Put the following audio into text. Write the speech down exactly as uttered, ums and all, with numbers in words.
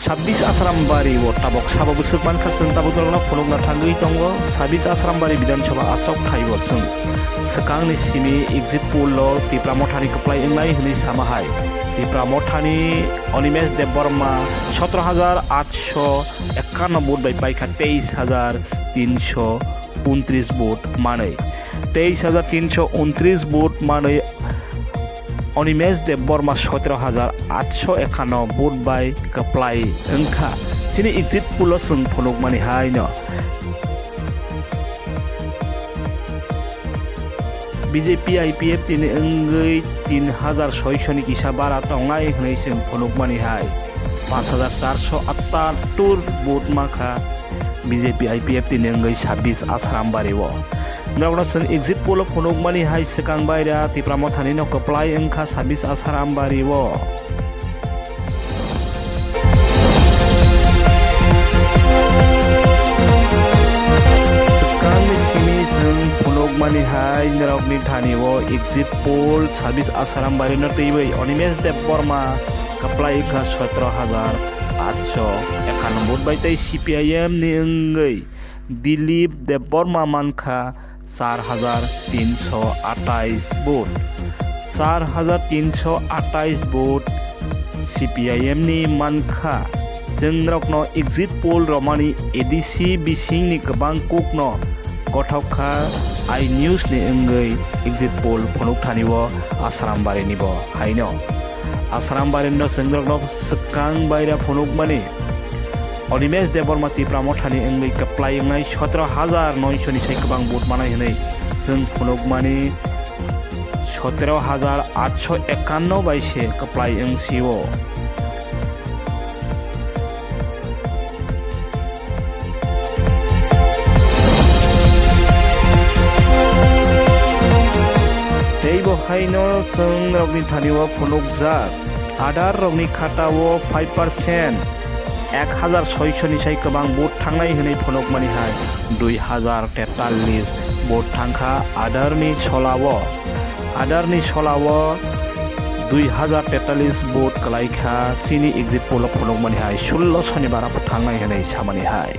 Sabis Asrambari o tabok sabo bwswk mankha, chwng tabuk norokno phunukna thangwi tongo. Sabis Asrambari Bidhan Sabha achok thai o chwng swkangni simi exit poll o Tipra Mothani kwplai wngnai hwnwi sama hai. Tipra Mothani Animesh Debbarma sotro hajar atsho ekkanno vote bai paikha teis hajar tinsho untris vote manwi. Teis hajar tinsho untris vote manwi Animesh Debbarma sotro hajar atsho ekkanno vote bai kwplai wngkha. Chini exit poll o chwng phunukmani haino B J P I P F T ni wngwi tin hajar soisho ni kisa bara tongnai hwnwi chwng phunukmani hai. Panch hajar charsho atattur vote mankha B J P I P F T ni wngwi Sabis Asrambari o. Norokno chwng exit poll o phunukmani hai, swkang baira Tipra Mothani no kwplai wngkha Sabis Asrambari o. Swkangni simi chwng phunukmani hai norokni thani o exit poll Sabis Asrambari no twiwi Animesh Debbarma kwplai wngkha sotro hajar atsho ekkanno vote bai tei C P I M ni wngwi Dilip Debbarma mankha char hajar tinsho atais vote. Char hajar tinsho atais vote C P I M ni mankha. Chwng norokno exit poll romani A D C bisingni kwbang kokno gothok kha, I news ni wngwi exit poll phunuk thani o Asrambari ni bo haino. Asrambari no chwng norokno swkang baira phunukmani. Animesh Debbarma Tipra Mothani wngwi kwplai wngnai sotro hajar noisho ni sai kwbang vote manai hwnwi chwng phunukmani sotro hajar atsho ekkanno bai se kwplai wngsio. Tei bo haino chwng rokni thani o phunukjak. Adar rokni khata o five percent, ek hajar soisho ni sai kwbang vote thangnai hwnwi phunukmani hai dui hajar tetallis vote thangkha Adar ni sola o. Adar ni sola o dui hajar tetallis vote kwlai kha chini exit poll o phunukmani hai sullo sonibar thangnai hwnwi samani hai.